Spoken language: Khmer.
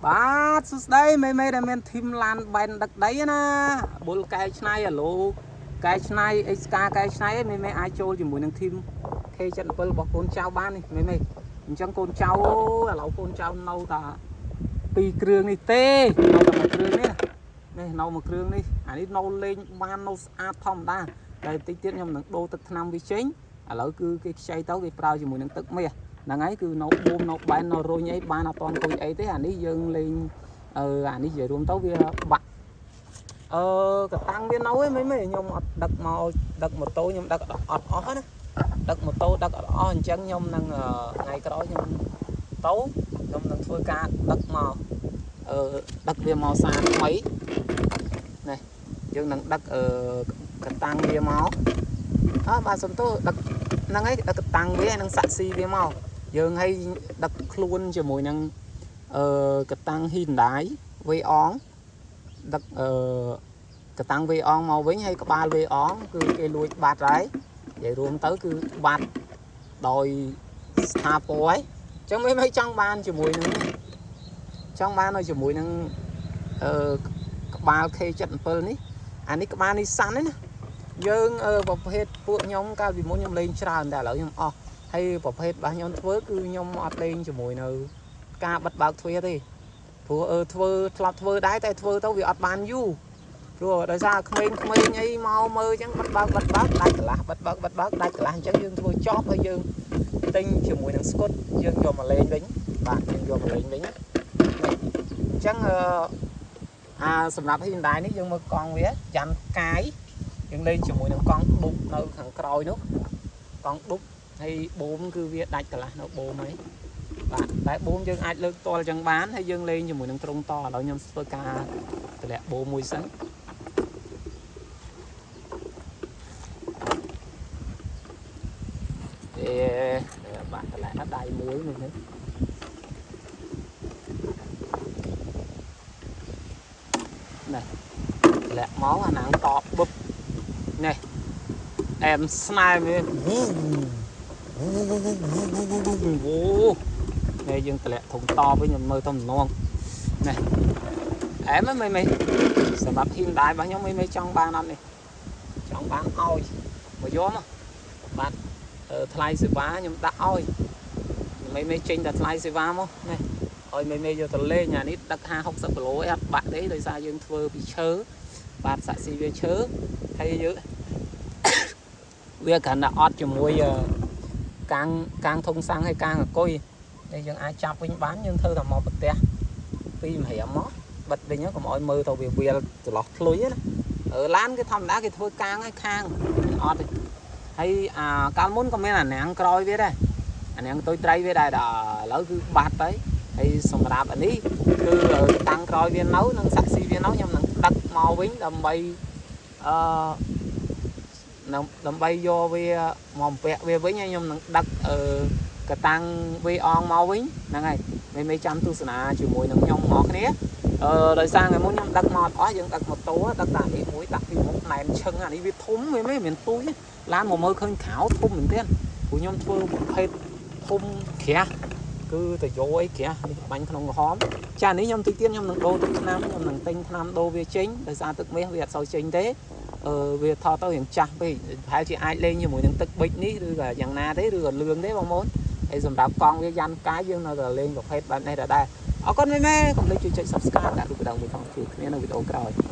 បាទសួស្តីមេមេដែលមានធីមឡានបែនដឹកដីណាបុលកែច្នៃអាឡូកែច្នៃអេស្កាកែច្នៃឯងមេមេអាចចូលជាមួយនឹងធីម K77 របស់កូនចៅបាននេះមេមេអញ្ចឹងកូនចៅអូយឥឡូវកូនចៅនៅតាពីរគ្រឿងនេះទេនៅតែមួយគ្រឿងនេះនេះនៅមួយគ្រឿងនេះអានេះនៅលេងបាននៅស្អាតធម្មតាតែតិចទៀតខ្ញុំនឹងដូរទឹកថ្នាំវាចេញឥឡូវគឺគេខ្ចីទៅគេប្រើជាមួយនឹងទឹកមាសហ្នឹងហើយគឺនៅបូមនៅបែននៅរុញអីបានអត់តន់ខូចអីទេអានេះយើងលេងអឺអានេះនិយាយរួមទៅវាបាក់អឺកតាំងវានៅឯងមិនខ្ញុំអត់ដឹកមកដឹកម៉ូតូខ្ញុំដឹកអត់អស់ណាដឹកម៉ូតូដឹកអត់អស់អញ្ចឹងខ្ញុំនឹងថ្ងៃក្រោយខ្ញុំទៅខ្ញុំនឹងធ្វើការដឹកមកអឺដឹកវាមកសាថ្មីនេះយើងនឹងដឹកអឺកតាំងវាមកអើបាទសំទោសដឹកហ្នឹងហើយដឹកកតាំងវាហើយនឹងសាក់ស៊ីវាមកយើងឲ្យដឹកខ្លួនជាមួយនឹងអឺកតាំងហ៊ីនដាយវេអងដឹកអឺកតាំងវេអងមកវិញហើយក្បាលវេអងគឺគេលួចបាត់ហើយនិយាយរួមទៅគឺបាត់ដោយស្ថាពរហើយអញ្ចឹងមិនចង់បានជាមួយនឹងចង់បានឲ្យជាមួយនឹងអឺក្បាល K77 នេះអានេះក្បាលនេះសាន់ណាយើងប្រភេទពួកខ្ញុំកាលពីមុនខ្ញុំលេងច្រើនតែឥឡូវខ្ញុំអស់ហើយប្រភេទរបស់ខ្ញុំធ្វើគឺខ្ញុំអត់លេងជាមួយនៅការបិទបើកទ្វារទេព្រោះអឺធ្វើធ្លាប់ធ្វើដែរតែធ្វើទៅវាអត់បានយូរព្រោះដោយសារក្មេងៗអីមកមើលអញ្ចឹងបិទបើកបិទបើកដាច់កន្លះបិទបើកបិទបើកដាច់កន្លះអញ្ចឹងយើងធ្វើចប់ហើយយើងទិញជាមួយនឹងស្គុតយើងយកមកលេងវិញបាទយើងយកមកលេងវិញណាអញ្ចឹងអឺអាសម្រាប់ Hyundai នេះយើងមើលកង់វាយ៉ាន់កាយយើងលេងជាមួយនឹងកង់ឌុបនៅខាងក្រោយនោះកង់ឌុបហើយបូមគឺវាដាច់កន្លះនៅបូមហើយបាទតែបូមយើងអាចលើកតល់ចឹងបានហើយយើងលេងជាមួយនឹងទ្រុងតឥឡូវខ្ញុំធ្វើការតម្លាក់បូមមួយសិនអេបាទតម្លាក់ដៃមួយនេះនេះតម្លាក់មកអាណាងតបបឹបនេះអែមស្នែមវាអូនេះយើងតម្លាក់ធុងតបវិញខ្ញុំមើលទៅម្នងនេះអែមហ្នឹងមិនសម្រាប់ Hyundai របស់ខ្ញុំមិនចង់បានអត់នេះចង់បានឲ្យមកយកមកបាទថ្លៃសេវាខ្ញុំដាក់ឲ្យមិនចេញតែថ្លៃសេវាមកនេះឲ្យមេយកទៅលេងអានេះដឹក50 60គីឡូអីអត់បាក់ទេដោយសារយើងធ្វើពីឈើបាទសាក់ស៊ីវាឈើហើយយើងវាគ្រាន់តែអត់ជាមួយកាងកាងធុងសាំងហើយកាងអគុយនេះយើងអាចចាប់វិញបានយើងធ្វើតែមកប្រទះពីម្រាមមកបិទវិញកុំឲ្យមើលទៅវាវាលចន្លោះធ្លុយណាឡានគេធម្មតាគេធ្វើកាងហើយខាងអត់ទេហើយអាកាលមុនក៏មានអាណាំងក្រោយវាដែរអាណាំងតុយត្រីវាដែរដល់ឥឡូវគឺបាត់ហើយហើយសម្រាប់អានេះគឺតាំងក្រោយវានៅនិងសាក់ស៊ីវានៅខ្ញុំនឹងដឹកមកវិញដើម្បីអឺដើម្បីយកវាមកបំពាក់វាវិញហើយខ្ញុំនឹងដឹកអឺកតាំងវាអងមកវិញហ្នឹងហើយមេចាំទស្សនាជាមួយនឹងខ្ញុំបងប្អូនគ្នាអឺដោយសារថ្ងៃមុនខ្ញុំដឹកមកអត់អស់យើងដឹកម៉ូតូដឹកតានេះមួយដាក់ពីមុខណែនឈឹងអានេះវាធំវាមិនមែនទូចឡានមកមើលឃើញក្រៅធំមែនទែនព្រោះខ្ញុំធ្វើប្រភេទធំក្រាស់គឺតយោអីក្រាស់នេះបាញ់ក្នុងក្រហមចានេះខ្ញុំតិចទៀតខ្ញុំនឹងដូរទឹកថ្នាំខ្ញុំនឹងទិញថ្នាំដូរវាចេញដោយសារទឹកមាសវាអត់សូវចេញទេអឺវាថតទៅរៀងចាស់ពេកប្រហែលជាអាចលេងជាមួយនឹងទឹកប៊ិចនេះឬក៏យ៉ាងណាទេឬក៏លឿងទេបងប្អូនហើយសម្រាប់កង់វាយ៉ាន់កាយយើងនៅតែលេងប្រភេទបែបនេះដែរអរគុណមេមេកុំភ្លេចជួយចុច Subscribe ដាក់រូបកណ្ដឹងមួយផងជួបគ្នានៅវីដេអូក្រោយ